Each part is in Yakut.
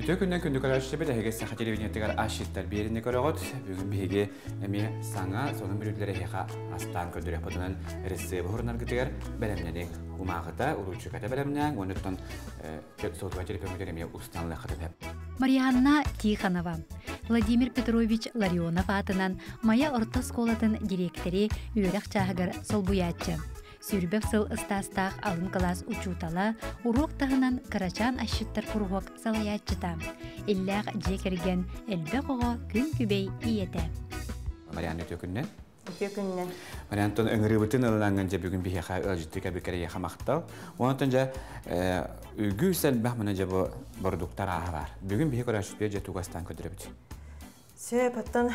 Үтүө күннэн күндү көрөөччүбүт, эһиги Саха телевидениетыгар асчыттар биэрини көрөҕүт. Бүгүн биһиги эмиэ саҥа сонун бүлүүлэри эһиэхэ астаан көрдөрүөхпүтүнэн рецебы хурунаргытыгар бэлэмнэниҥ. Кумааҕыта, уруучуката бэлэмнээҥ, уонуттан сотовай телефоҥҥутугар эмиэ устан ылыаххытын сөп. Марианна Тихонова, Владимир Петрович Ларионов аатынан Майа орто оскуолатын дириэктэри үөрэх чааһыгар солбуйааччы. Сүүрбэх сыл ыстаастаах алын кылаас учуутала, уруок таһынан кырачаан асчыттар куруһуок салайааччыта. Иллээх дьиэ кэргэн элбэх оҕо күн күбэй ийэтэ. Марианна үтүө күннэн. Үтүө күннэн. Мариантон ыҥырыыбытын ылынан дьэ бүгүн биһиэхэ ыалдьыттыы кэлбиккэр эйиэхэ махтал. Онтон дьэ үгүс элбэх мына дьэ бу бородуктар ааһа бар. Бүгүн биһи көрөөччүтүгэр дьэ тугу астаан көрдөрөбүт? Сөп, оттон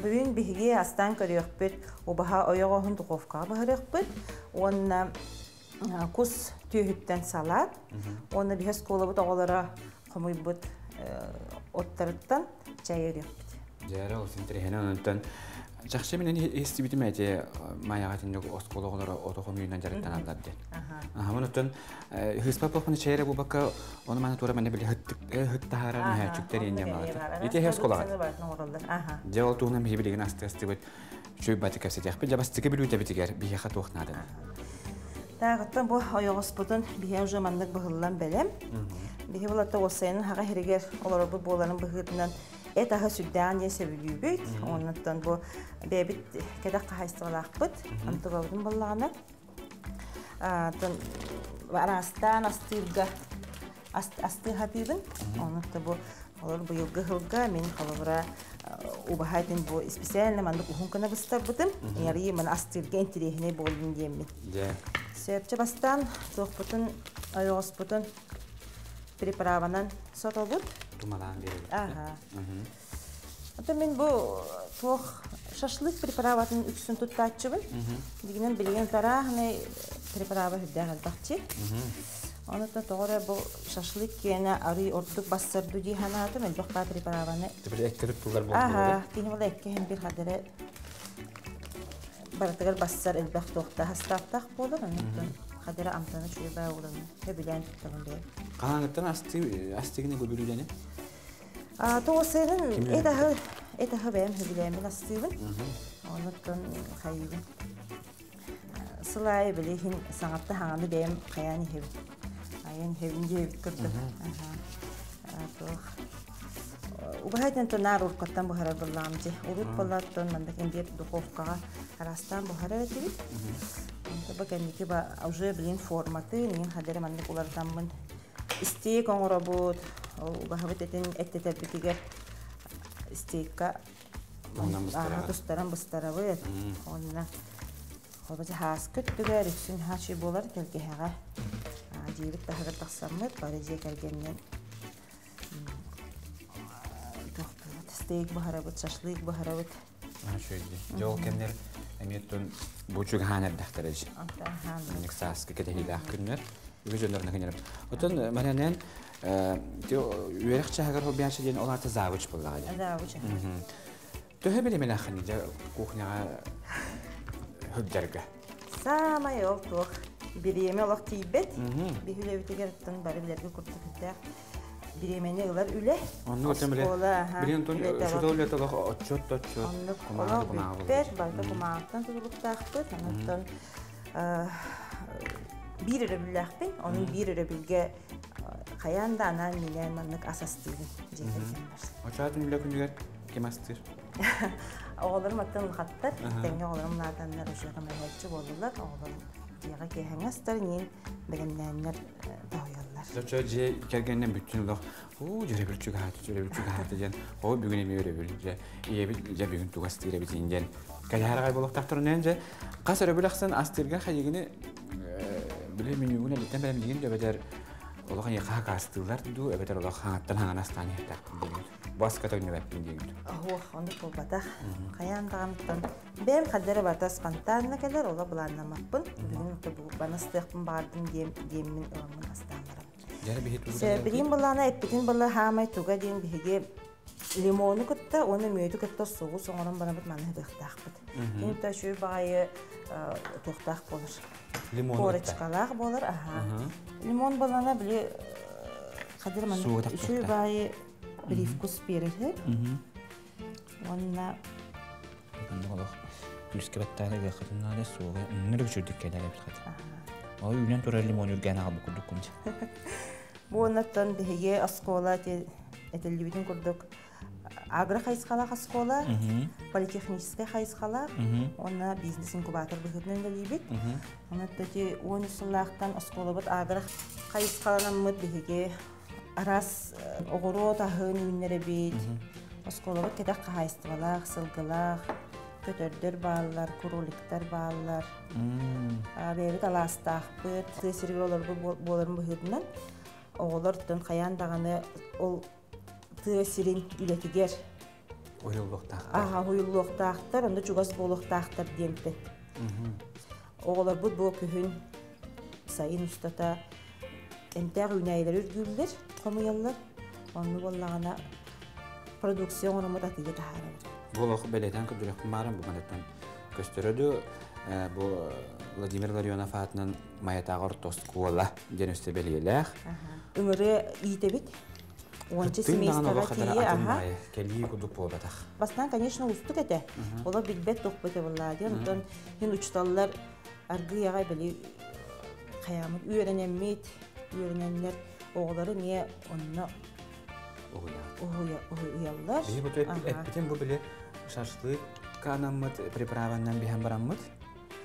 бүгүн биһиги астаан көрүөхпүт, убаһа ойоҕоһун духовкаҕа быһарыахпыт уонна кус түөһүттэн салаат уонна биһи оскуолабыт оҕолоро хомуйбут оттарыттан чай өрүөхпүт. Дьээрэ ол интэриэһинэй онтон чахчы мин истибитим эти майаҕа тинник оскуола оҕолоро ото хомуйунан дьарыктаналлар диэн. Аха онтон хыспа похуна чайра бубакка ону маны тура маны били хыттаһарар мөһөөччүктэр иэнньэ малата. Ити эһэ оскуолаҕа. Дьэ ол туһунан биһи билигин астыастыбыт үчүгэй баты кэпсэтиэхпит. Дьэ бастакы бүлүүтэбитигэр биһиэхэ туох нааданы? Так, оттон бу ойоҕоспутун биһи уже маннык быһыллан бэлэм. Биһи булатта уоссайын хаҕа иһиригэр олорорбут буоларын быһыытынан эт аһы сүрдээҕин диэн сөбүлүүбүт. Оннуттан бу бэйэбит кэтэх хаһаайыстыбалаахпыт. Антыбабытын боллаҕына. Араастаан астыырга астыы хатыыбын. Оннук бу олор быйылгы сылга мин холобура убаһа этин бу специально маннык уһун гына быстарбытым. Ярыы маны астыырга интириэһинэй буоллун диэммин. Сөпчө бастаан туохпутун ойоҕоспутун приправанан сотобут. Тумалаан биэрэбит. Аха. Ото мин бу туох шашлык приправатын үксүн туттааччыбын. Дигинэн билигин тарааһынай приправа үрдээх элбэхчи. Оны та тоҕо эрэ бу шашлык киэнэ арый ордук бассарду дии санаатым элбэх баа приправаны. Теперь экке туттулар буолду. Аха, кини була экке хин бир хадere барытыгар бассар элбэх туохта хастаахтаах буолар, оннуктан хадere амтаны чуй баа уланы сөбүлээн туттабын бэйэм. Хаһааҥыттан астыы астыгыны бүлүүлэни? Тоҕусыгын эт аһы эт аһы бэйэм сөбүлээммин астыыбын. Онуттан хайыыбын. Сыл аайы били иһин саҥатта хаҥаны бэйэм хайаан иһэбин. Айан иһэбин диэбит курдук. Туох убаһайтан тонаар уруккаттан буһарар буоллаҕым дии. Урут буоллааттан маннык имбиэр духовкаҕа араастаан буһарар этибит. Онто бу кэнники ба уже билин форматы мин хадары маннык уларытаммын стейк оҥоробут, ол убаһабыт этин эттэтэрбитигэр стейкка тустаран быстарабыт. Онно холбоча хааска өттүгэр үксүн хаачый буолар тэлгэһэҕэ дьиэбит таһыгар тахсаммыт бары дьиэ кэргэнинэн туохтуубут стейк буһарабыт, шашлык буһарабыт. Үчүгэй. Дьэ ол кэмнэр эмиэ тун бу чугаһаан эрдэхтэрэ дии. Маннык сааскы кэтэһиилээх күннэр. Үгүс дьоннор күннэр. Отон мананен үөрэх чаһыгар холбиачы диэн ол аата завуч буоллаҕа дии. Завуч. Төһө билимэлээххин дьэ кухняҕа сылдьарга? Саамай ол туох бириэмэ олох тиийбэт. Биһи үлэбитигэр оттон бары билэргэ курдук бириэмэни ылар үлэ. Оннук отон биле. Билин тун шута үлэ толох отчет отчет. Оннук олох бүппэт, барыта кумааҕыттан тутулуктаахпыт. Онуттан биир өрөбүллээхпин. Онун биир өрөбүлгэ хайаан да анаан минээн маннык ас астыыбын дьиэ кэргэммэр. Очоотун үлэ күнүгэр ким астыыр? Оҕолорум аттан улахаттар, тэҥҥэ оҕолорум улаатаннар уже көмөлөһөөччү буоллулар. Оҕолорум дьиэҕэ киэһэҥҥэ астар, иин бэлэмнээннэр тоһуйаллар. Чо дьиэ кэргэнинэн бүттүн олох уу дьөрөбүл чугаһааты дьөрөбүл чугаһааты диэн оо бүгүн эмиэ өрөбүл дьэ ийэбит дьэ бүгүн тугу астыыр эбитин диэн кэлэһэр аҕай буолуохтаахтар дьэ хас өрөбүл ахсын астыырга хайыгыны били менюгун элиттэн бэлэмнигин эбэтэр олох эйиэхэ хакаастыыллар дуу эбэтэр олох хаҥаттан хаҥан астаан иһэртээхпин диэбит бу аска төннүбэппин диэбит Оһуох, оннук буолбатах. Хайаан даҕаныттан бэйэм хаддара барыта спонтанно кэлэр, ола былааннаммаппын. Бүгүн бу банастыахпын баҕардым диэм диэммин ыламмын астаан барам. Билигин былаана эппитин была хаамай туга диэн биһиги лимону кытта уонна мүөтү кытта соус оҥорон барабыт маны ыһыахтаахпыт. Кини та үчүгэй баҕайы туохтаах буолар. Лимон Корочкалаах буолар, аха. Лимон балана били Хадыр манна үчүгэй баайы привкус биэрэр. Уонна олох күүскэ баттаан ыгыаххытын наада суоҕа үннөр үчүрдүк кэлэр эбит хата. Ол үүнэн турар лимон үргээн аҕалбыт курдуккун. Бу оннуттан биһиги оскуола этиллибитин курдук агро хайысхалаах оскуола, политехническай хайысхалаах уонна бизнес-инкубатор быһыытынан үлэлиибит. Онон ити 13 сыллаахтан оскуолабыт агро хайысхаланаммыт биһиги араас оҕуруот аһын үүннэрэбит. Оскуолабыт кэтэх хаһаайыстыбалаах, сылгылаах, көтөрдөр бааллар, кроликтар бааллар. Бэйэбит алаастаахпыт, тыа сиригэр олорбут буоларын быһыытынан оҕолор хайаан даҕаны ол тыа сирин үлэтигэр уһуйуллуохтаахтар. Аха, уһуйуллуохтаахтар, онно чугас буолуохтаахтар диэнтэн. Оҕолорбут бу күһүн сайын устата эмтээх үүнээйилэри үргүүллэр, хомуйаллар. Онну буоллаҕына продукция оҥороммут атыыга таһаарабыт. Бу олох бэлиэтээн көрдөрүөхпүн баарым бу манаттан көстөрө дуу бу Владимир Ларионов аатынан Майатааҕы орто оскуола диэн өссө бэлиэлээх. Ыҥыры иитэбит. Уонча семействоҕа тиийэ аха. Кэлии курдук буолбатах. Бастаан, конечно, уустук этэ. Олор билбэт тохпут буоллаа диэн. Онтон хин учуталлар аргыый аҕай били хайаамыт үөрэнэммит, үөрэнэннэр оҕолору эмиэ онно уһуйаллар. Биһи бу эппитин бу били шашлык анаммыт приправаннан биһэн бараммыт.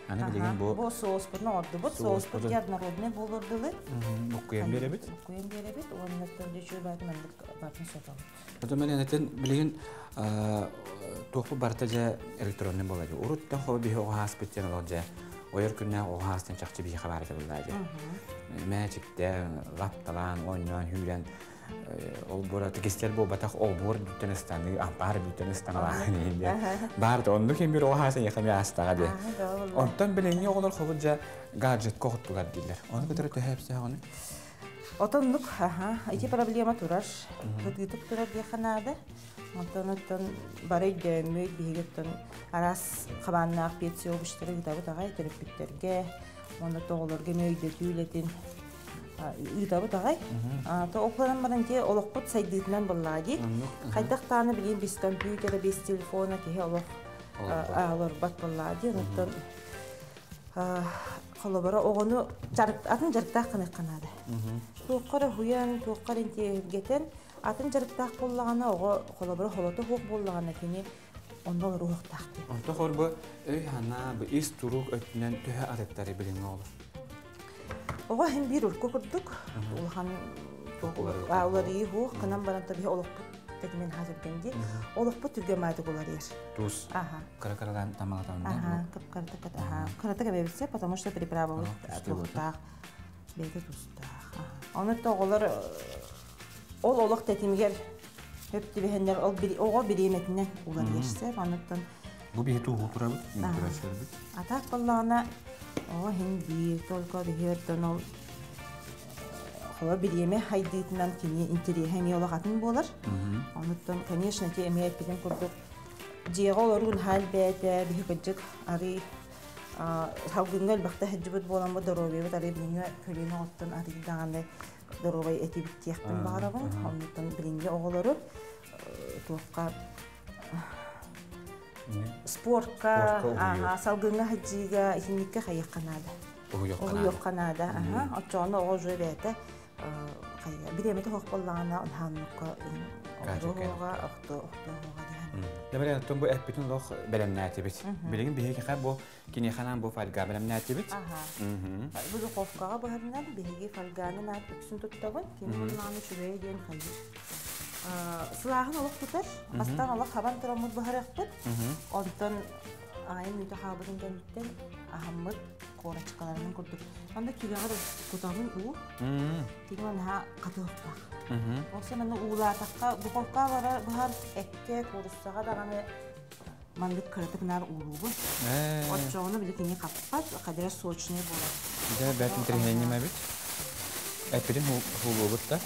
Аны билигин бу Бу соуспутун оҥордубут. Соуспут однородный буолур дылы. Буккуйан биэрэбит. Буккуйан биэрэбит. Уонна төрдүчү баатын маннык батын сотобут. Потом мен этин билигин туохпу барыта дьэ электронный буолар. Уруттан хобу биһи оҕо ааспыт диэн олох дьэ ойор күннээх оҕо аастан чахчы биһиэхэ баар этэ буоллаа дьэ. Мээчиктээн, лапталаан, оонньоон, хүүрэн ол буора тикистер буолбатах олбуор бүттэн ыстаныы, ампаар бүттэн ыстаналаан баар да оннук ким бир оҕо аасан яхами аастаҕа дии. Онтон билиҥҥи оҕолор хобут дьэ гаджетка охоттулар дииллэр. Ону кытары төһө эпсэҕини? Отоннук, аха, ити проблема турар. Кытыытык турар диэххэ наада. Онтон оттон бары өйдөөммүт, биһиги оттон араас хабааннаах педсиобуштары ыытабыт аҕай төрөппүттэргэ, уонна оҕолорго эмиэ өйдөтүү үлэтин ыытабыт аҕай. То ол баран ити олохпут сайдыытынан буоллаҕа дии. Хайдах даҕаны билигин без компьютера, без телефона киһи олох олорбот буоллаҕа дии. Онтон холобура оҕону атын дьарыктаах гыныахха наада. Туохха эрэ уһуйан, туохха эрэ интиэһиргэтэн, атын дьарыктаах буоллаҕына оҕо холобура холото суох буоллаҕына кини онно олоруохтаах диэн. Онто хор бу өй-санаа, бу ис турук өттүнэн төһө атыттары билиҥҥи оҕолор? Оҕо иһин биир урукку курдук улахан уларыйыы суох гынан баран биһи олохпут тэтимин хаа түргэн дии. Олохпут түргэн маатык уларыйар. Туус. Кыра-кыралаан тамалатан. Аха, кып-кыратык аха. Кыратык эбэбитсе, потому что приправабыт туохтаах, бэйэтэ тустаах. Ону оҕолор ол олох тэтимигэр хөп түбэһэннэр ол оҕо бириэмэтинэн уларыйар. Онуттан Бу биһи тууһу турабыт, үүнтүрэр Атаак боллаҕына оҕо иһин биир, только биһи оттон ол холо бириэмэ хайдыытынан кини интэриэһэ эмиэ олох атын буолар. Онуттан, конечно, ти эмиэ эппитин курдук дьиэҕэ олоруун хаал бэйэтэ биһи кырдьык арый салгыҥҥа элбэхтэ сылдьыбыт буоламмыт доруобуйабыт арый билиҥҥи көлүөнэ оҕоттон арый даҕаны доруобай этибит диэхпин баҕарабын. Оннуттан билиҥҥи оҕолору туохха спортка, салгыҥҥа сылдьыыга итинниккэ хайыахха наада. Уһуйуохха наада. Оччоҕуна оҕо уже бэйэтэ бириэмэтэ суох буоллаҕына онһааннукка оҕуруоҕа охтуоҕа диэн. Дэмэрэ оттон бу эппитин олох бэлэмнээтибит. Билигин биһиги бу киниэхэнэн бу фольга бэлэмнээтибит. Бу духовкаҕа быһарынан биһиги фольганы наат үксүн туттабын. Кини буоллаҕына үчүгэй диэн хайыр. Сылааһын олох тутар. Бастаан олох хабан тураммыт быһарыахпыт. Онтон аайын мүтэ хаалбытын кэнниттэн аһаммыт корочкаларынан курдук. Онно түгэҕэр кутабын уу. Кини наһаа хатыахтаах. Ол манна уулаатахха духовка бара быһар эккэ кууруссаҕа даҕаны маннык кыратык наар уулуубун. Оччоҕуна били кини хаппат, хадыра сочный буолар. Дьэ, бэрт интэриэһинэй эбит. Эппитин хуулуубут да.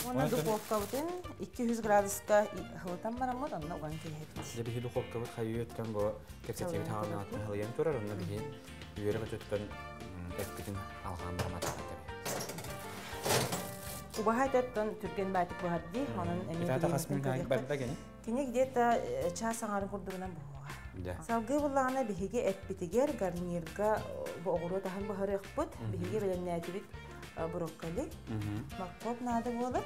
Уонна духовкабытын 200 градуска хылытан бараммыт, онно уган киһэбит. Дьэ, биһи духовкабыт хайыы бу кэпсэтиибит хаалнааттан халыйан турар, онно биһи үөрэ көтөттөн эппитин алҕаан барамат. Убаһа этэ түргэн баатык буһар дии, онон эмиэ Итата хас мүнүүт барда гени? Кини где-то час аҥарын курдугунан буһуоҕа. Салгыы буллаҕына биһиги эппитигэр гарнирга бу оҕуруот аһын буһарыахпыт. Биһиги бэлэмнээтибит брокколи, моркуоп наада буолар,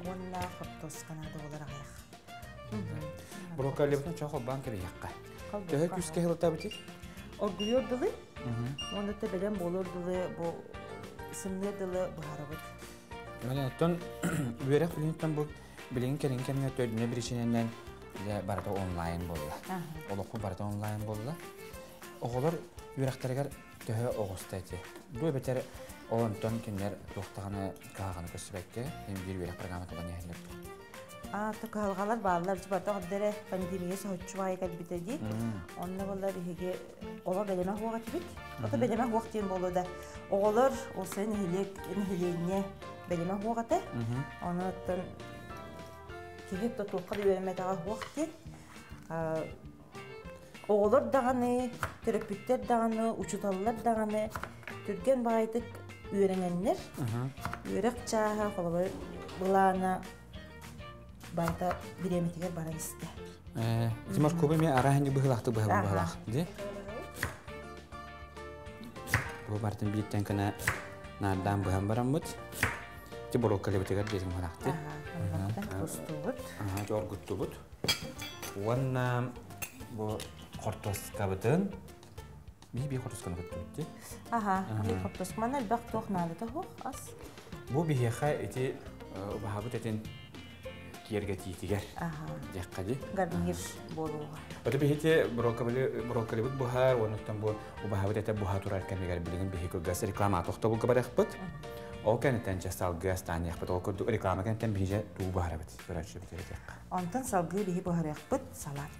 уонна хортуоска наада буолар аҕыйах. Брокколибытын чох холбоон кэбиһиэххэ. Төһө күүскэ хылытабытый? Оргуйуор дылы, уонна да бэлэм буолуор дылы бу сымныар дылы буһарабыт. Оттон үөрэх билиниттэн бу билигин кэлин кэмҥэ төрдүнэ биричиинэнэн барыта онлайн буолла. Олохху барыта онлайн буолла. Оҕолор үөрэхтэригэр төһө оҕуста эти? Бу эбэтэр онтон кинилэр туохтаҕына кыһаҕаны көрсүбэккэ, эм биир үөрэх программа тула ньэһэллэр. Кыһалҕалар бааллар, барыта ордере пандемия соһуччу баайы кэлбитэ дии. Онно буолла биһиги оҕо бэлэмэ хуох этибит. Ото бэлэмэ хуох диэн буолуо да. Оҕолор осы нэһилиэнньэ бэлэмэ хуох этэ. Ону оттон киһи тотуохха да үөрэммэтэҕэ хуох диэн. Оҕолор даҕаны, төрөппүттэр даҕаны, учууталлар даҕаны түргэн баҕайытык үөрэнэннэр. Үөрэх чааһа, холобур, былаана барыта бириэмэтигэр баран истэ. Ити моркуобу эмиэ арааһынньык быһыылаахтык быһабын быһыылаах. Ди? Бу бартын бииртэн кына наардаан быһан бараммыт. Ити брокколибытыгар диэтим быһыылаахты. Тустубут. Оргуттубут. Уонна бу хортуоскабытын биир хортуосканы кыттыбыт ди. Аха, биир хортуоска. Манна элбэх туох наадата суох ас. Бу биһиэхэ ити убаһабыт этин киэргэтиитигэр диэххэ ди. Гарнир буолууга. Ото биһити брокколибыт буһар, онуттан бу убаһабыт этэ буһа турар кэмигэр билигин биһи кылгас реклама тохтобулга барыахпыт. Ол кэнниттэн чэ салгыы астааныахпыт. Ол курдук реклама кэнниттэн биһиже туу буһарабыт. Көрөөччүбүт этиэххэ. Онтон салгыы биһи буһарыахпыт салат.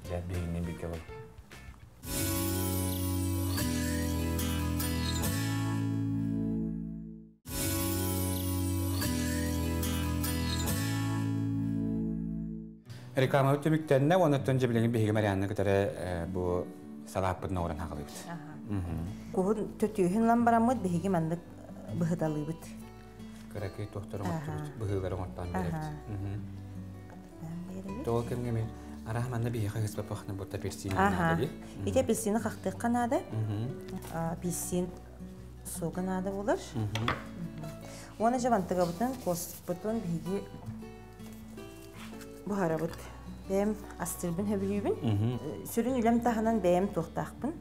Дьэ, биһигиннин бииргэ бол. Реклама түмүктэннэ, онуттан дьэ билигин биһиги Марианна кытары бу салааппытын оҥорон хаҕалыыбыт. Куһун төтүөһүн ылан бараммыт биһиги маннык быһыталыыбыт. Кыракый туохтары оҥортубут, быһыылары оҥортоон биэрэбит. Тоҕо кэмҥэ мин араах манна биһиэхэ ыспапахна бутта апельсин наада дии. Ити апельсины хахтыахха наада. Апельсин сога наада буолар. Уонна дьэ бантыгабытын, куоспутун биһиги буһарабыт. Бэйэм астыырбын сөбүлүүбүн. Сүрүн үлэм таһынан бэйэм туохтаахпын,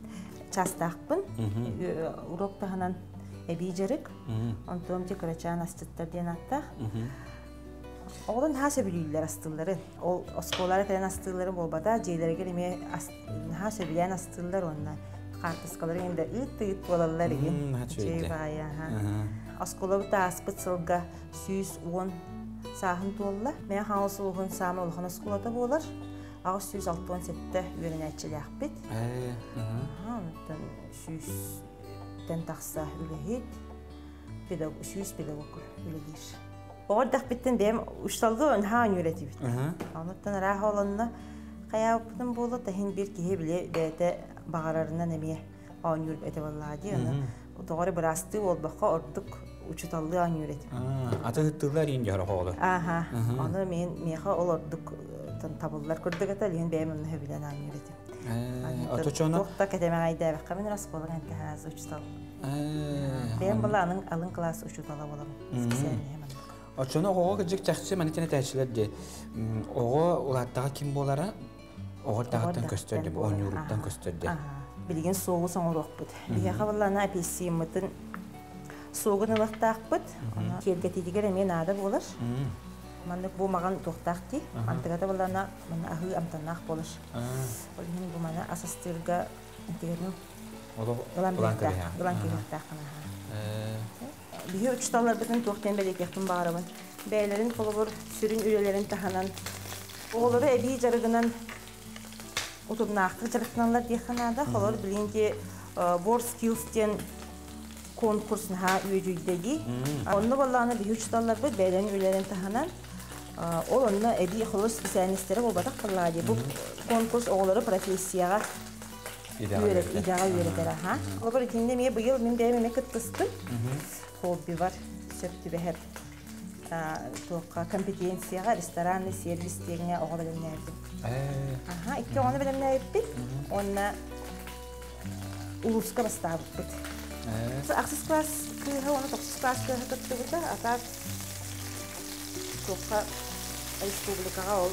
чаастаахпын. Урок таһынан эбии дьарык. Онтуом те кырачаан асчыттар диэн ааттаах. Оҕолор наһаа сөбүлүүллэр астыылларын. Ол оскуолалара кэлэн астыылларын буолбата, дьиэлэригэр эмиэ наһаа сөбүлээн астыыллар уонна хаартыскалары да ыыт-ыыт буолаллар игин. Үчүгэй баайа. Оскуолабыт ааспыт сылга 110 сааһын туолла. Мэҥэ Хаҥалас улууһун саамай улахан оскуолата буолар. 867 үөрэнээччилээхпит. Онтон 100-тэн тахса үлэһит, 100 педагог үлэлиир. Оҕо эрдэхпиттэн бэйэм учууталга наһаа оонньуур этибит. Онуттан арааһа олонно хайаабыппытын буолуо, таһын биир киһи били бэйэтэ баҕарарынан эмиэ оонньуур этэ буоллаҕа дии. Аны тоҕо эрэ быраастыы буолбакка ордук учууталлыы оонньуур этим. Аты ыттыылар иин дьоро оҕолор. Аха. Ону мен миэхэ ол ордук табыллар курдук этэ, лиһин бэйэм онно сөбүлээн оонньуур этим. Оточоно Туох да кэтэмэҕэйдээбэххэ мин оскуола кэнтэхээс учуутал. Бэйэм была алын класс учуутала буолабын. Специальнайым оннук. Оччону оҕоҕо кырдьык чахчы маны тэнэтээччилэр дии. Оҕо улааттаҕа ким буолара оҕо эрдэҕиттэн көстөр дии, оонньууруттан көстөр дии. Билигин соус оҥоруохпут. Биһиэхэ буоллаҕына апельсиммытын суогун ылыахтаахпыт. Киэргэтиитигэр эмиэ наада буолар. Маннык бу маҕан туохтаах дии. Антыгата буоллаҕына манна аһыы амтаннаах буолар. Ол иһин бу маны ас астыырга интигэрин ылан кэбиһиэхтээх. Биһи учууталларбытын туох диэн бэлиэтиэхпин баҕарабын. Бэйэлэрин холобур сүрүн үлэлэрин таһынан оҕолору эбии дьарыгынан утумнаахтык дьарыктаналлар диэххэ наада. Холобур, билигин ити World Skills диэн конкурс наһаа үөдүйдэ дии. Онно буоллаҕына биһи учууталларбыт бэйэлэрин үлэлэрин таһынан ол онно эбии холобур специальностара буолбатах буоллаҕа дии. Бу конкурс оҕолору профессияҕа идэҕэ үөрэтэр аха. Холобур, итиннэ эмиэ быйыл мин бэйэм эмиэ кыттыстым. Хоббибар сөп түбэһэр. Туохха компетенцияҕа ресторанный сервис диэҥҥэ оҕо бэлэмнээбитим. Аха, икки оҕону бэлэмнээбиппит. Уонна улууска бастаабыппыт. Ахсыс класс кыыһа уонна тохсус класс кыыһа кыттыбыта. А так туохха республикаҕа ол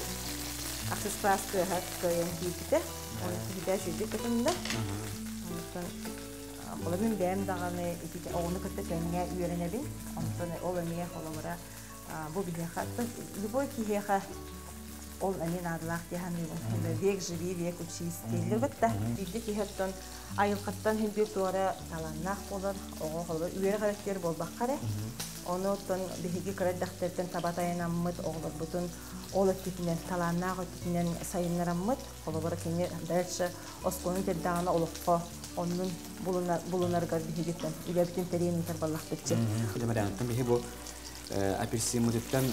ахсыс класс кыыһа кыайан киирбитэ. Оны киһитэ үчүгдүк кытынна. Онтон холобун бэйэм даҕаны ити оҕону кытта тэҥҥэ үөрэнэбин. Онтон ол эмиэ холобура бу биһиэхэ любой киһиэхэ ол эмиэ наадалаах дии саныыбын. Век живи, век учись дииллэр да. Биирдэ киһи оттон айылҕаттан иһин биир туора талааннаах буолар, оҕо холобур үөрэх эрэ буолбакка эрэ. Ону оттон биһиги кыра эрдэхтэртэн таба тайанаммыт, оҕолорбутун ол өттүтүнэн, талааннаах өттүтүнэн сайыннараммыт, холобура кини дальше оскуоланы бүтэрдэҕинэ олоххо оннун булунарыгар биһигиттэн үлэбитин тэрийэн ыытар баллахпытчы. Дьэ, биһи бу апельсиммытыттан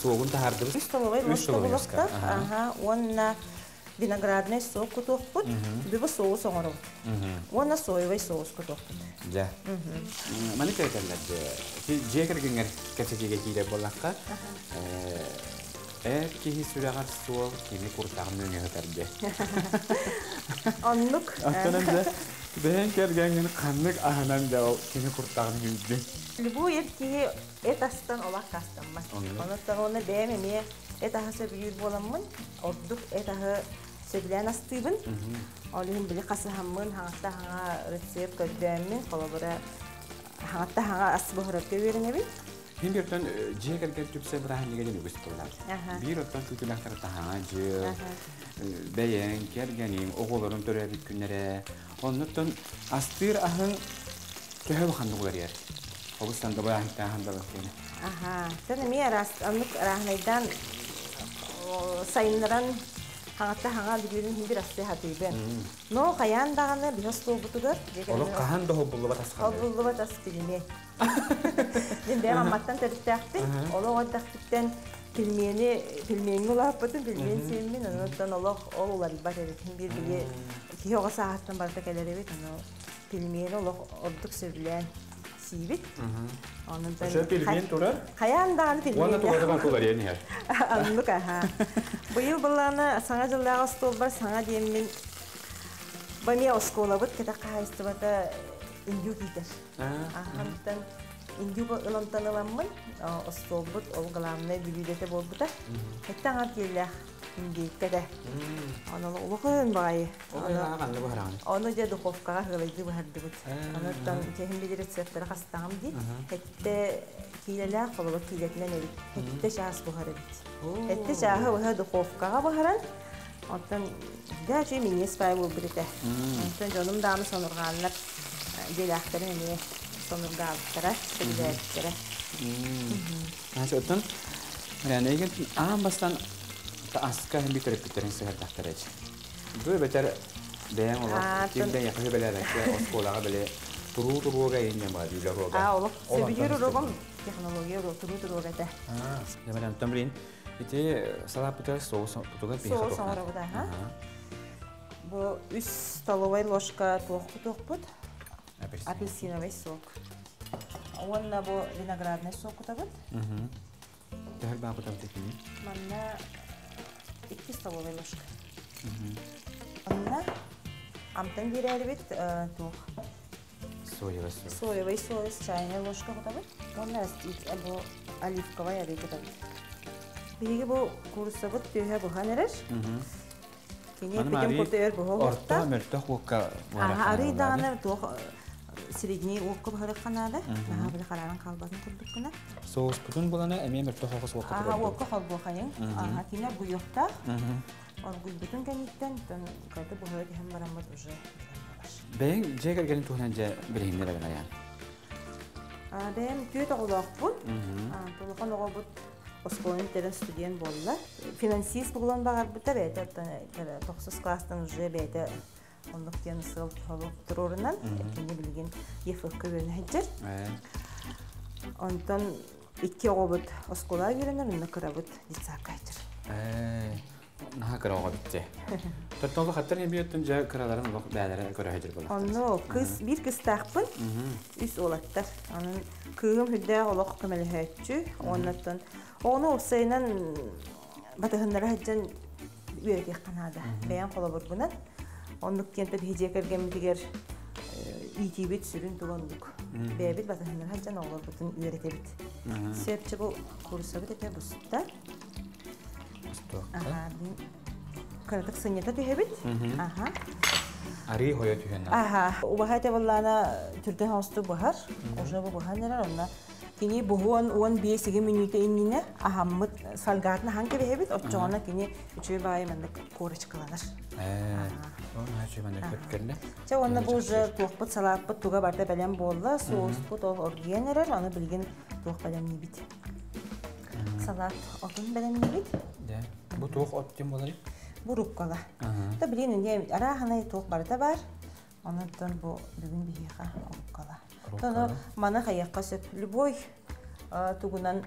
суогун таһаардыбыт. Үс столовай ложка булуохтаах. Аха, уонна виноградный сок кутуохпут, бүгү соус оҥоробут. Уонна соевый соус кутуохпут. Дьэ. Маны кэтэллэр дьиэ кэргэҥҥэр кэпсэтиигэ киирэр буоллахха, эр киһи сүрэҕэр суол кини куртаҕын нөҥүө дьэ. Оннук. Оттон дьэ, бэйэҥ кэргэҥҥин ханнык аһынан дьэ ол кини куртаҕын үүрдүҥ? Любой эр киһи эт астан олох аккаастаммат. Онон уонна бэйэм эмиэ эт аһы сөбүлүүр буоламмын, ордук эт аһы сөбүлээн астыыбын. Ол иһин били хасыһаммын, хаҥатта хаҥа рецепт көрдөөммүн, холобура хаҥатта хаҥа ас буһарарга үөрэнэбин. Мин бииртэн дьиэ кэргэн түпсэ бырааһынньыга диэн үгүс буолар. Биир оттон күүтүлэхтэр таһаҥа дьыл, бэйэҥ, кэргэниҥ, оҕолорун төрөөбүт күннэрэ. Оннуттан астыыр аһыҥ төһө улаханнык уларыйар? Олус да бырааһынньыктааһын да киэнэ. Аха, тэн эмиэ араас оннук арааһынайдаан сайыннаран хаҥатта хаҥа бүгүнүн бир асты хатыыбын. Но хайаан даҕаны биһи остуолбутугар Олох хаһан да хобуллубат ас Хобуллубат ас пельмень. Мин бэйэм Амматтан төрүттээхпин. Олох эрдэхпиттэн пельмени пельмеҥҥэ улааппытым, пельмень сиэммин, онон олох ол уларыйбат эбит. Биир били киһи оҕо сааһыттан барыта кэлэр эбит, ону пельмени олох ордук сөбүлээн сиибит. Онон пельмень турар? Хайаан даҕаны пельмень. Уонна тугатыган куларыйан иһэр. Оннук аха. Быйыл былаана саҥа дьыллааҕы остуолбар саҥа диэммин бу эмиэ оскуолабыт кэтэх хаһаайыстыбата индюк иитэр. Ахантан индюк ылантан ыламмын остуолбут ол главное бүлүүдэтэ буолбута. Хэттэ аҥар киэллээх индейкэтэ. Ону улахан баҕайы. Ону дьэ духовкаҕа ыалайдыы быһардыбыт. Онуттан киһим били рецепттары хастаҕым дии. Хэттэ киилэлээх холобур киилэтинэн эбит. Хэттэ чаас буһар эбит. Хэттэ чааһы быһа духовкаҕа буһаран, оттон дьэ үчүгэй минньиэс баай буолбут этэ. Онтон дьонум даҕаны сонурҕааннар дьиэлээхтэрин эмиэ сонургаабыттара, сөбүлээбиттэрэ. Оттон эйигин аан бастаан аска иһин төрөппүттэрин сыһардахтара эч. Бу эбэтэр бэйэҥ олох ким да эйиэхэ сүбэлээбэккэ оскуолаҕа били туруу туруога иһин баар үлэ уруога. А олох сөбүлүүр уруогум технология туруу туруога этэ. Онтон билин ити салааппытыгар соус тутугар биһиэхэ Соус оҥоробут аха. Бу үс столовай ложка туохпут апельсиновый сок. Уонна бу виноградный сок кутабыт. Төһөр баа кутабыт итини? Манна 2 столовай ложка. Онна амтан биэрэрбит туох соевый соус. Соевый соус чайная ложка кутабыт. Уонна бу оливковай арыы кутабыт. Биһиги бу кууруссабыт түөһэ буһан эрэр. Кини бүтүн курду өр буһа Орто мөлтөх уокка. Арыы даҕаны туох средний уокка буһарыахха наада. Наһаа били харааран хаалбатын курдук гына. Соуспутун булана эмиэ мөлтөх оҕус уокка турар. Уокка холбуохайыҥ. Кини оргуйуохтаах. Оргуйбутун кэнниттэн кыраты буһара түһэн бараммыт уже. Бэйэҥ дьиэ кэргэнин туһунан дьэ билиһиннэр айан. Бэйэм түөрт оҕолоохпун. Улахан оҕобут оскуоланы бүтэрэн студент буолла. Финансист буолан баҕарбыта бэйэтэ тохсус класстан уже бэйэтэ оннук диэн сыал туруорунан кини билигин ЕФК үөрэнэ сылдьар. Онтон икки оҕобут оскуолаҕа үөрэнэр, онно кырабыт детсадка сылдьар. Наһаа кыра оҕо битте. Тоттолу хаттар эбиэттэн дьэ кыраларын олох бээлэрэ көрөһөдүр буолар. Онно кыз бир кыстаахпын, үс уолаттар. Онон кыыһым хүддээх олох көмөлөһөөччү. Оннуттан ону уопсайынан батыһыннара сылдьан үөрэтиэххэ наада. Бэйэм холобурбунан оннук диэн биһи дьиэ кэргэммитигэр иитиибит сүрүн тула оннук. Бэйэбит батыһыннара сылдьан оҕолорбутун үөрэтэбит. Сөпчө бу курсабыт этэ буста. Аха, кыратык сынньата түһэбит. Аха. Арыы хойо түһэн. Аха. Убаһа этэ буоллаана түргэн хосту буһар. Уже бу буһан эрэр онно кини буһуон 15 мүнүүтэ иннинэ аһаммыт фольгатын аһан кэбиһэбит. Оччоҕуна кини үчүгэй баайы маннык корочкаланар. Чэ уонна бу уже туохпут салааппыт туга барда бэлэм буолла. Соуспут ол оргуйан эрэр. Аны билигин туох бэлэмниибит. Салат отун бэлэмниибит. Бу туох от диэн буоларый? Бу руккола. Та билин инде арааһынай туох барыта бар. Онон бу бүгүн биһиэхэ руккола. Тону маны хайыахха сөп. Любой тугунан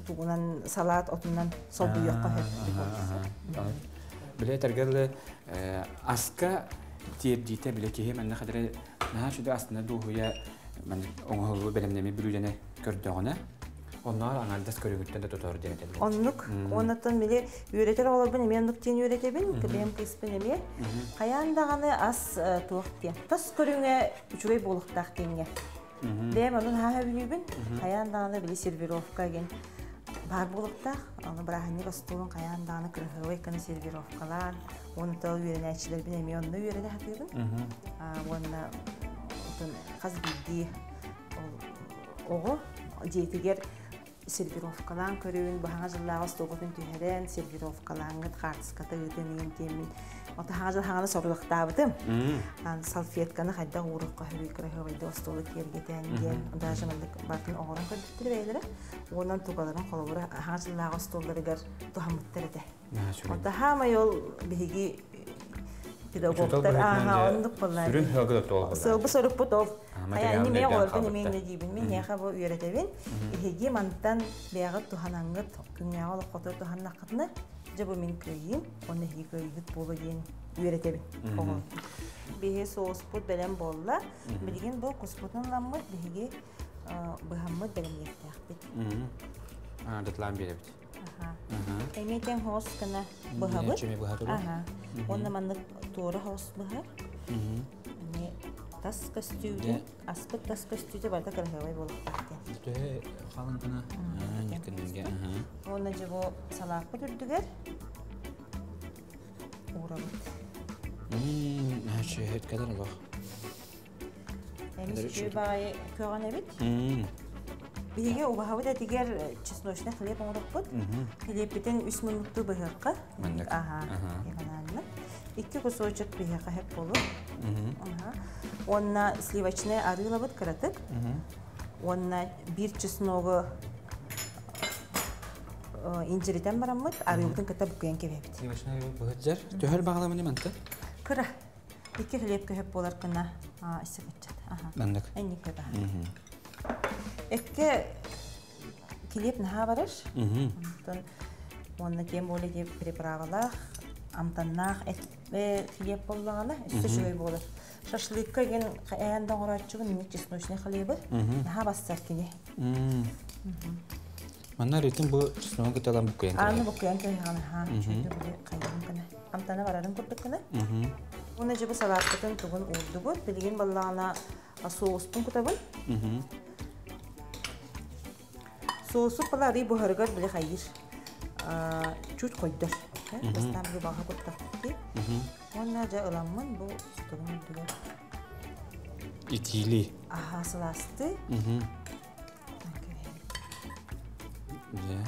тугунан салат отунан солбуйуохха сөп. Биле тергелле аска тиэрдиитэ биле киһи манна хадары наһаа сүдэ астына дуһуя оҥоһуллу бэлэмнэми бүлүүдэне көрдөҕүнэ онноор аҥардас көрүгүттэн да тотор диэн этэллэр. Оннук. Оннуттан били үөрэтэр оҕолорбун эмиэ оннук диэн үөрэтэбин, бэйэм кыыспын эмиэ. Хайаан даҕаны ас туох диэн. Тас көрүҥэ үчүгэй буолуохтаах диэҥҥэ. Бэйэм онун хааһа бүлүүбүн. Хайаан даҕаны били сервировка диэн баар буолуохтаах. Аны бырааһынньык остуолун хайаан даҕаны кырыһыабай гына сервировкалаан, уонна үөрэнээччилэрбин эмиэ онно үөрэнэ сатыыбын. Уонна хас биирдии оҕо дьиэтигэр сервировкалаан көрүүн, баһаҥа дьыллааҕы остуолгутун түһэрэн, сервировкалааҥҥыт хаартыската ыытын иин диэммин. Ото хаҥа дьыл хаҥаны соруйахтаабытым. Салфетканы хайдах ууруохха сөбүй кыраһыабайды остуолу киэргэтэн диэн даже маннык бартын оҥорон көрбүттэр бэйэлэрэ. Уонан тугаларын холобура хаҥа дьыллааҕы остуолларыгар туһаммыттар этэ. Ото хаамай ол биһиги педагогтар ааха оннук буоллар. Сүрүн сыалгы тоол. Сыалбы сорукпут ол. Хайа ини мээ оҕолорбун эмиэ диибин. Мин эһиэхэ бу үөрэтэбин. Эһиги мантан бэйэҕит туһанаҥҥыт күҥҥээҕи олоххотугар туһаннаххытына, дьэ бу мин кыайыым, уонна эһиги кыайыыгыт буолуо диэн үөрэтэбин оҕолор. Биһи соуспут бэлэм буолла. Билигин бу куспутун ыламмыт биһиги быһаммыт бэлэмниэхтээхпит. Датлаан биэрэбит. Эмиэ тэҥ хоос гына быһабыт. Уонна маннык туора хоос быһар. Эмиэ тас көстүүтэ, аспыт тас көстүүтэ барыта кыраһыабай буолуохтаах диэн. Төһө халыҥ гына? Ньыккыннарга. Уонна дьэ бу салааппыт үрдүгэр уурабыт. Чөһөт кэлэр олох. Эмис үчүгэй баҕайы көҕөн эбит. Биһиги убаһабыт этигэр чесночный хлеб оҥороппут. Хлебпитин үс муннуктуу быһыахха. Аха. Ивановна. Икки кусочек биһиэхэ хэп болу. Уонна сливочный арыылабыт кыратык. Уонна биир чесногу инжиритэн бараммыт арыыбытын кытта буккуйан кэбиһэбит. Сливочный быһыджар. Төһөр бағаламыны манта? Кыра. Икки хлеб көһөп болар кына исекетчат. Маннык. Энник көтө. Экке килиэп наһаа барар. Онтон уонна тем более дип приправалаах, амтаннаах хлеб боллаҕына өссө үчүгэй буолар. Шашлыкка ген ээн да оҥорооччубун инник чесночный хлебы наһаа бассар кини. Манна ритм бу чесногун кыталан буккуйан Аны буккуйан кэһэҕин аһаа үчүгэй били хайдын гына. Амтана барарын курдук гына. Уонна дьэ бу салааппытын тугун уурдубут. Билигин баллаҕына соуспун кутабын. Соусу пала арый буһарыгар били хайыр. Чуть хойдор. Бастаан били баҕа куттахпыт. Уонна дьэ ыламмын бу тугун үрдүгэр. Итиили. Аха сылаасты. Дьэ.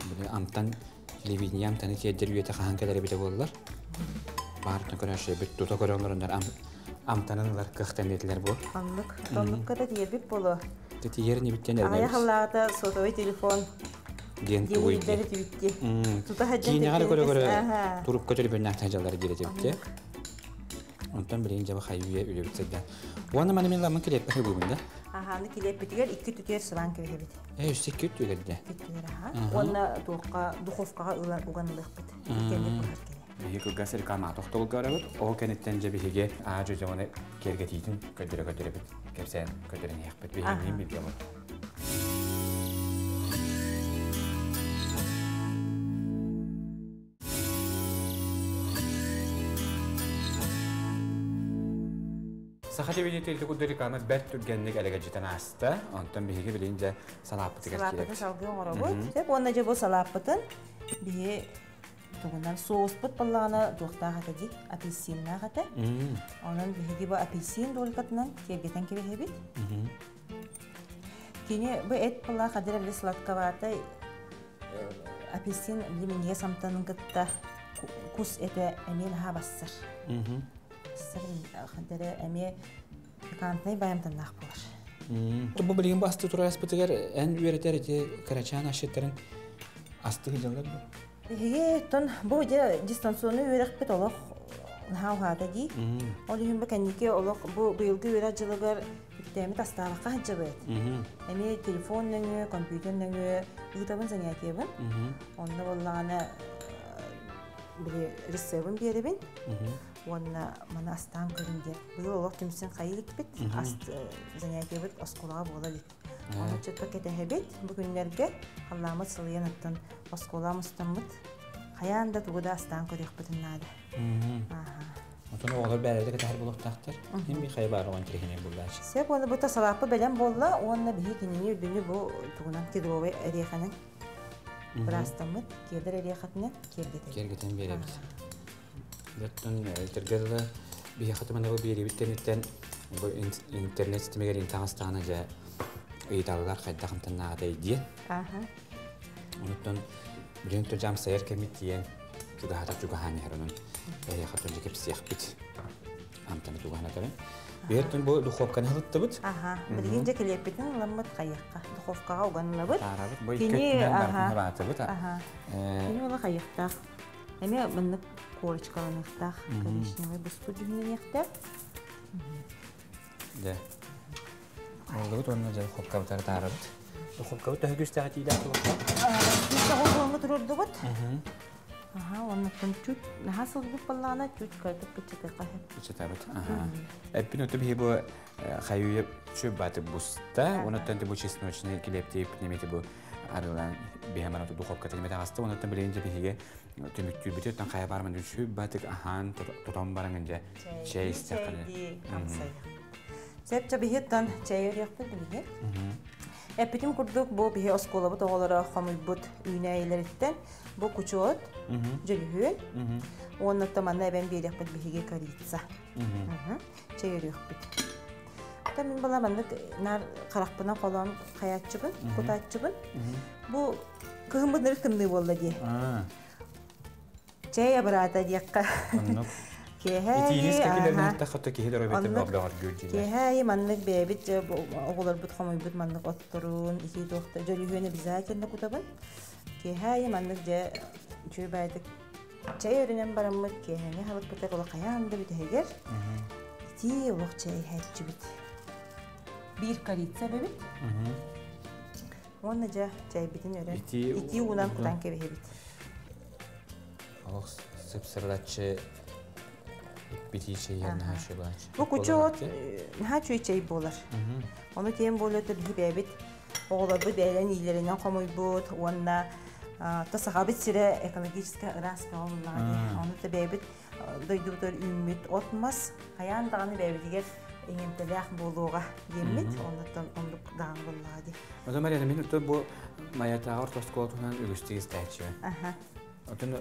Били амтан телевидение амтаны тиэрдэр үйэтэ хаһан кэлэр эбитэ буоллар. Баартан көрөөччү тута көрө олороннор амтанын ылар кыахтан диэтилэр бу. Оннук. Оннукка да тиийэрбит буолуо. Тиийэр нибиттен Аҕыйах халлаата сотовый телефон диэн тугуй диэн түбүтти. Тута хаджан Киинэҕэ көрө-көрө турукка төлөпүөннээх жаллар диир этибитте. Онтон билигин дьаба хайыы үлэбит сылдьан. Уонна маны мен ламмын килиэппэ хыбыыбын да. Аха. Аны килиэппитигэр 2 түтүөр сыбаан кэбиһэбит. Өссө 2 түтүөр 2 түтүөр аха. Уонна туохха духовкаҕа ылан уган ылыахпыт. Кэнник буһар кини. Биһиги кылгас реклама тохтобулга барабыт. Ол кэнниттэн дьэ биһиги аа дьону киэргэтиитин көрдөрө-көрдөрөбүт. Кэпсээн көрдөрөн иһиэхпит. Биһигини билиэмут. Саха телевидениетэ курдук реклама бэрт түргэнник элэгэлдьитэн ааста. Онтон биһиги билигин дьэ салааппытыгар Салааппытын салгыы оҥоробут. Сөп уонна дьэ бу салааппытын биһи тугунан соуспут баллаҕына туохтаах этэ дии, апельсиннаах этэ. Онон биһиги бу апельсин долькатынан киэргэтэн кэбиһэбит. Кини бу эт баллаах хадыр били сладковатай апельсин лиминигэ самтанын кытта кус этэ эмиэ наһаа бассар. Бассар хадыр эмиэ пикантный байамтаннаах буолар. Бу билигин бу асты турааспытыгар эн үөрэтэр ити кырачаан асчыттарын асты сылдьаллар бу? Биһиги тон бу дьэ дистанционный үөрэхпит олох наһаа уһаата дии. Ол иһин бу кэнники олох бу быйылгы үөрэх дьылыгар үктээммит астаабакка сылдьабыт. Эмиэ телефон нөҥүө, компьютер нөҥүө ыытабын занятиебын. Онно буоллаҕына били рецебин биэрэбин. Уонна маны астаан көрүн диэн. Быйыл олох түмсэн хайыы иликпит. Ас занятиебыт оскуолаҕа буола илик. Ону чөккө кэтэһэбит. Бу күннэргэ халлааммыт сылыйан оттон оскуола мустаммыт. Хайаан да тугу да астаан көрүөхпүтүн наада. Отон оҕолор бээлэрде кэтэһэр буолуохтаахтар. Ким би хайа баар оҕон тириһинэй буллаач. Сөп уонна бу салааппы бэлэм буолла уонна биһи кинини үрдүнү бу тугунан кедровый эриэхэнэн быраастаммыт кедр эриэхэтинэн киэргэтэн. Киэргэтэн биэрэбит. Оттон этэргэ биһиэхэ тумана бу биэриибит кэнниттэн бу интернет ситимигэр интаҥастаҕына дьэ ыйыталлар хайдах амтаннааҕытай диэн. Онуттан билигин то дьаамсайар кэммит тиийэн чугаһатар чугаһаан иһэр онон эһиэхэ тонжа кэпсиэхпит амтаны тугаһанатарын. Биһиэттэн бу духовканы ылыттыбыт. Аха, билигин дьэ килиэппитин ыламмыт хайыахха. Духовкаҕа уган ылабыт. Таарабыт. Бу икки өттүнэн барытын баатыбыт. Кини ола хайыахтаах. Эмиэ маннык корочкаланыахтаах, коричневый буспут дьүһүнэниэхтээх. Дьэ. Оллубут уонна дьэ духовкабытыгар таарабыт. Духовкабыт төһө күүстээх этиилээх туруорда? Күүстээх олбуоҥҥа туруордубут. Аха, оннуттан чуть наһаа сылдьыбыт буоллаҕына чуть кыратык кыччатыахха сөп. Кыччатабыт. Аха. Эппин оту биһи бу хайуйа чүббаты буста, онуттан бу чесночный килиэптиip немете бу арылаан биһэмэр оту духовка тилимете аста, онуттан билигин дьэ биһиги түмүктүүрбүтүттэн хайа барман чүббатык аһаан тотон баран дьэ чэй истэххинэ. Сөп чэ биһиттан чэй өрүөхпүт билигин. Эппитим курдук бу биһи оскуолабыт оҕолоро хомуйбут үүнээйилэриттэн бу кучуот, дьөлүһүөн, уонна манна эбэн биэриэхпит биһиги корица. Чэй өрүөхпүт. Та мин бала маннык нар харахпынан холоон хаyaаччыбын, кутааччыбын. Бу кыһыммыт нырык тымныы буолла дии. Чэй абыраата диэххэ. Киэһэ маннык бэйэбит оҕолорбут хомуйбут маннык отторун, итии туохта дьөлүһүөн обязательно кутабын. Киэһэ маннык дьэ үчүгэй баайдык чэй өрүнэн бараммыт киэһэҥи халыппытыгар олох хайаан да бүтэһигэр итии олох чэй иһээччибит. Биир корица эбэбит. Уонна дьэ чэйбитин өрөн итии уунан кутан кэбиһэбит. Олох сып-сырылаччы битии чэйигэр наһаа үчүгэй. Бу кучу от наһаа үчүгэй чэй буолар. Ону тиэн буолуота биһи бэйэбит оҕолорбут бэйэлэрин иилэринэн хомуйбут уонна то сахабыт сирэ экологическай ыраас бөҕө буоллаҕа дии. Ону та бэйэбит дойдубутугар үүммүт от-мас хайаан даҕаны бэйэбитигэр иҥэмтэлээх буолуоҕа диэммит, оннуттан оннук даҕаны буоллаҕа дии. Ото Марина, мин ото бу Майатааҕы орто оскуола туһунан үгүстүк истээччибин. Отон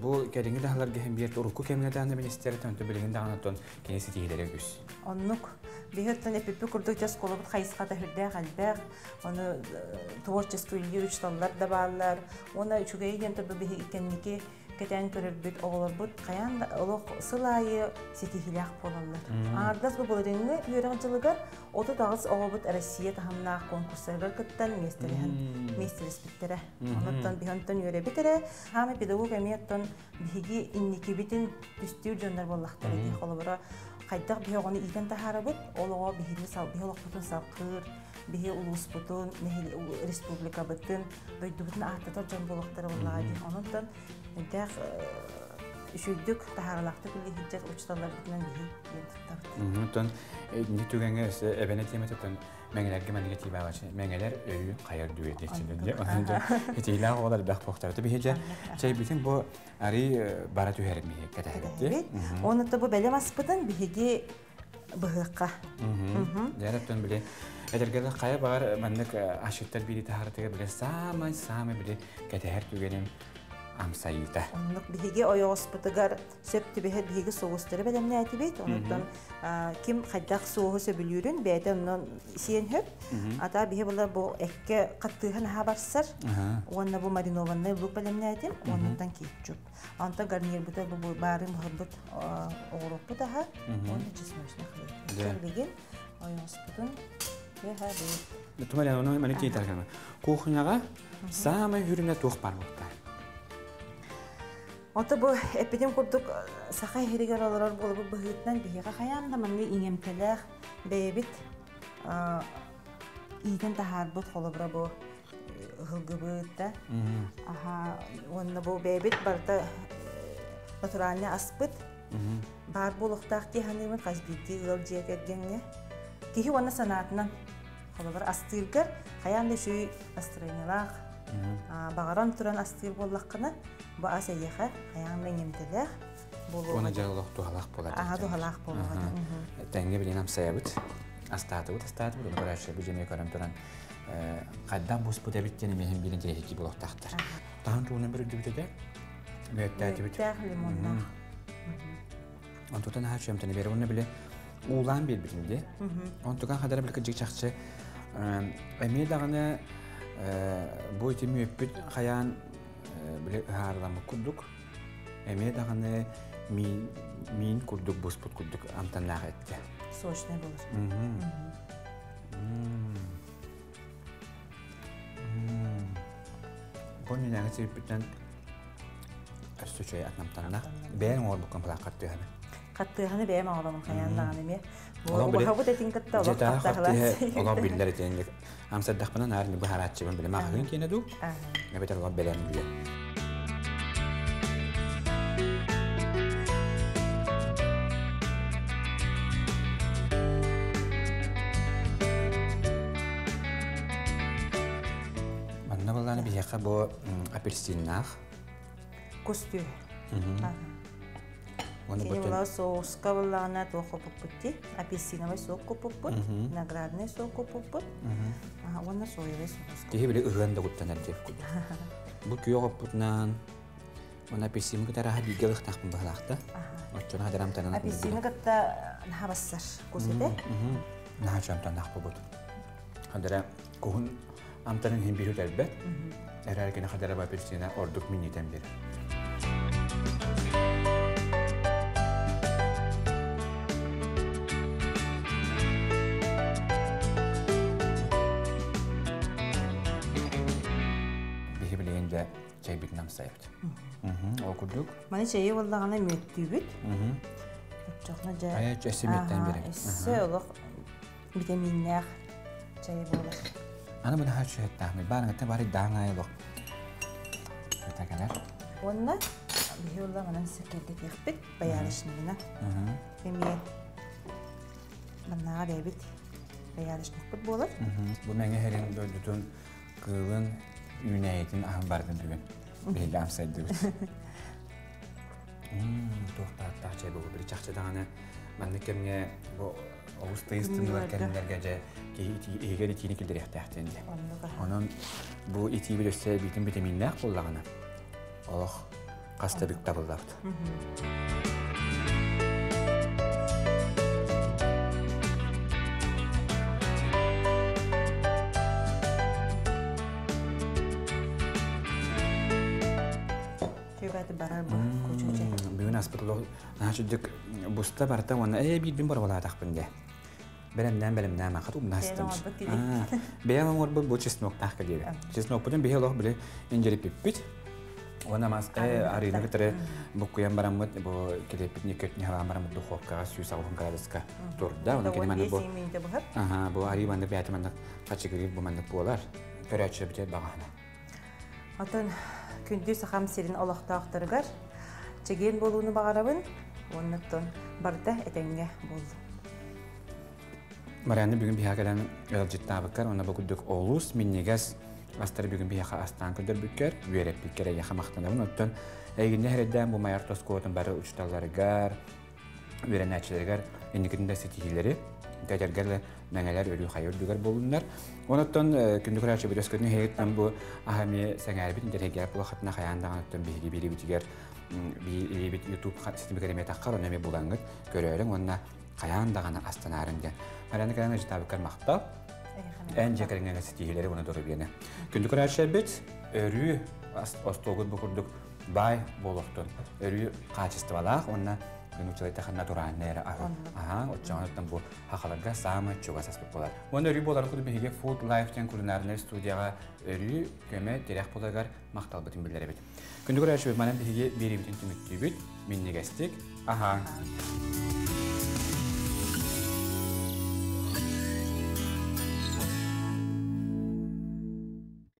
бу кэлиҥҥи даһаларга иһин биэр урукку кэмҥэ даҕаны министиэртэн онтон билигин даҕаны оттон кини ситиһиилэрэ үгүс. Оннук. Биһи оттон эппиппит курдук дьэ оскуолабыт хайысхата сүрдээх элбэх. Ону творческий үлэлиир учууталлар да бааллар. Уонна үчүгэйи диэн турбу биһи кэнники кэтээн көрөрбүт оҕолорбут хайаан да олох сыл аайы ситиһиилээх буолаллар. Аҥардас бу былырыыҥҥы үөрэх дьылыгар 38 оҕобут Россия таһымнаах конкурстарыгар кыттан миэстэлэһэн миэстэлэспиттэрэ. Онуттан биһи онтон үөрэбит эрэ. Хаама педагог эмиэ оттон биһиги инникибитин түстүүр дьоннор буоллахтара дии. Холобура Хайдах биһи оҕону иитэн таһаарабыт, ол оҕо биһини биһи олохпутун салкыыр, биһи улууспутун, республикабытын, дойдубутун ааттатар дьон буолуохтара буоллаҕа дии. Онон элбэх үчүгдүк таһааралаахтык үлэһиттэр учууталларбытынан биһи диэн туттабыт. Онтон ини түгэҥҥэ өссө эбэни тиэмэтиттэн мэҥэлэргэ манныга тиибээҕэ мэҥэлэр өйү хайар дүөтээччилэр дьэ онон дьэ итиилээх оҕолор элбэх буохтар. Биһи дьэ чэйбитин бу арый бара түһэрим биһи кэтэһэбит. Оны бу бэлэм аспытын биһиги быһыахха. Дьэ били этэргэ хайа баҕар маннык ашыттар бири таһаратыгар били самай-самай били кэтэһэр түгэним амсайыыта. Оннук биһиги ойоҕоспутугар сөп түбэһэр биһиги соустары бэлэмнээтибит. Онуттан ким хайдах соуһу сөбүлүүрүн бэйэтэ оннун сиэн хөп. Ата биһи була бу экке хаттыыһан аха барсар. Уонна бу маринованный лук бэлэмнээтим. Оннуттан кетчуп. Онтон гарнирбыта бу баарын буһарбыт оҕуруоппут аха. Уонна чесночный хлеб. Билигин ойоҕоспутун түһэбит. Тумаря, ону маны кейтаргана. Кухняга самый хүрүнэ туох бар буолта. Ото бу эппитим курдук саха иһиригэр олорор буолбут быһыытынан биһиэхэ хайаан да маннык иҥэмтэлээх бэйэбит иитэн таһаарбыт холобура бу ыһылгыбыт да аха уонна бу бэйэбит барыта натуральный аспыт баар буолуохтаах дии саныыбын хас биирдии ыал дьиэ кэргэҥҥэ киһи уонна санаатынан холобур астыыргар хайаан да үчүгэй настроениелаах баҕаран туран астыыр буоллаххына бу ас эйиэхэ хайаан да иҥэмтэлээх буолуоҕа. Уонна дьэ олох туһалаах буолар. Аха туһалаах буолуоҕа. Тэҥҥэ билин амсайабыт. Астаатыбыт, астаатыбыт, оны көрөөччү бу дьэми көрөн туран хайдах буспут эбит диэн эмиһин биирин тиэһики буолуохтаахтар. Таһын туунан бір үрдүбүт этэ. Мүөттээтибит. Мүөттээх лимоннаах. Онтутан аха чөмтөне бери онно биле уулаан биэрбитим дии. Онтукан хадара биле кырдьык чахчы эмиэ даҕаны бу ити мүөппүт хайаан биле ыһаарыламмыт курдук эмиэ даҕаны миин миин курдук буспут курдук амтаннаах эттэ. Сочный болар. Бу минээҥи сирбиттэн өссө үчүгэй атнамтанна. Бэйэҥ оҥорбуккун былаах хаттыыһаны. Хаттыыһаны бэйэм оҥоробун хайаан даҕаны эмиэ. Убаһабыт этин кытта олох хаттыһалар. Олох биллэр этин. Амсардахпына наар быһарааччыбын билим аҕыһын киэнэ дуу. Эбэтэр олох бэлэм бүлэ. Манна былааны биһиэхэ бу апельсиннаах. Кус түө. Кини була соуска буллаҕына туох куппуппут дии. Апельсиновый сок куппуппут, виноградный сок куппуппут, уонна соевый соус. Киһи били ыһыан да куттанар диэбит курдук. Бу күөх оппутунан уонна апельсины кытары аһа бииргэ ылыахтаахпын быһалаахта. Оччону хадарам танан Апельсины кытта наһаа бассар кус этэ. Наһаа чамтаннаах буолбут. Хадара куһун амтанын иһин биир үтэрбэт. Эрээр кини хадара апельсина ордук минньитэн биэрэр. Биһи билигин дьэ чэйбитин амсайбыт. Ол курдук. Маны чэйи буоллаҕына мүөттүүбүт. Оччоҕуна дьэ Айа өссө мүөттэн биэрэр. Өссө олох витаминнээх чай буолар. Аны бу наһаа үчүгэйтээх. Баарыҥыттан бары даан аайы олох. Этэ кэлэр. Уонна биһи улаҕынан сиркэрдэтиэхпит боярышнигына. Эмиэ маннааҕа бэйэбит боярышникпыт буолар. Бу мэҥэ иһэрин дойдутун кыылын үүнээйитин аһын бардын бүгүн биһиги амсайдыбыт. Туох тааттаах чай буолу били чахчы даҕаны маннык кэмҥэ бу олус тыйыс тымныылар кэмнэргэ дьэ киһи иһигэр итиини киллэриэхтээхтин диэн. Онон бу итиибит өссө эбиитин витаминнээх буоллаҕына олох хас да бүк табыллабыт. Бүгүн аспыт олох наһаа буста барта уонна ээ биирбин боробалаатахпын дэ. Бэлэмнээн бэлэмнээн хат умнаастым. Бэйэм оҥорбут бу чесноктаах кэлиэбэ. Чеснокпутун биһи олох били инжериппиппит. Уонна мас арыыны кытары буккуйан бараммыт бу килиэппит никкөтүн халаан бараммыт духовкаҕа 180 градуска турда. Онон кини маннык бу Аха, бу арыы маннык бэйэтэ маннык хачыгырыыр бу маннык буолар. Көрөөччү битэ баҕаһына. Отон күндү сахам сирин олохтоохторугар чэгиэн буолууну баҕарабын. Уонна барыта этэҥҥэ буоллун. Марианна бүгүн биһиэхэ кэлэн ыалдьыттаабыккар уонна бу курдук олус минньигэс астары бүгүн биһиэхэ астаан көрдөрбүккэр, үөрэппиккэр эйиэхэ махтанабын. Оттон эйигиннэ эрэйдээн бу Майа орто оскуолатын бары учууталларыгар, үөрэнээччилэригэр инникитин да ситиһиилэри, тэтэргэр мэҥэлэр өрүү хайа үрдүгэр буолуннар. Онуттан күндү көрөөччү бүтэскөтүн иһиттэн бу аһа эмиэ сэҥээрбит интэриэһиргээбит буолаххытына хайаан даҕаныттан биһиги биирибитигэр биирибит YouTube ситимигэр эмиэ таххар, ону эмиэ булаҥҥыт көрөөрүҥ уонна хайаан даҕаны астанаарын диэн. Марьяна Николаевна дьытаабыккар махтал. Эн дьэ кэриҥҥэ ситиһиилэри уонна доруобуйаны. Күндү көрөөччүлэрбит, өрүү остуолгут бу курдук баай буолуохтун. Өрүү хаачыстыбалаах уонна нууччалыы натуральный эрэ аһы. Аһаан, оччоҕуттан бу хахаларга саамай чугас аспыт буолар. Уонна өрүү буоларын курдук биһиги Food Life диэн кулинарнай студияҕа өрүү көмө тирэх буоларыгар махталбытын биллэрэбит. Күндү көрөөччүбүт, манан биһиги биэриибитин түмүктүүбүт. Минньигэстик аһааҥ!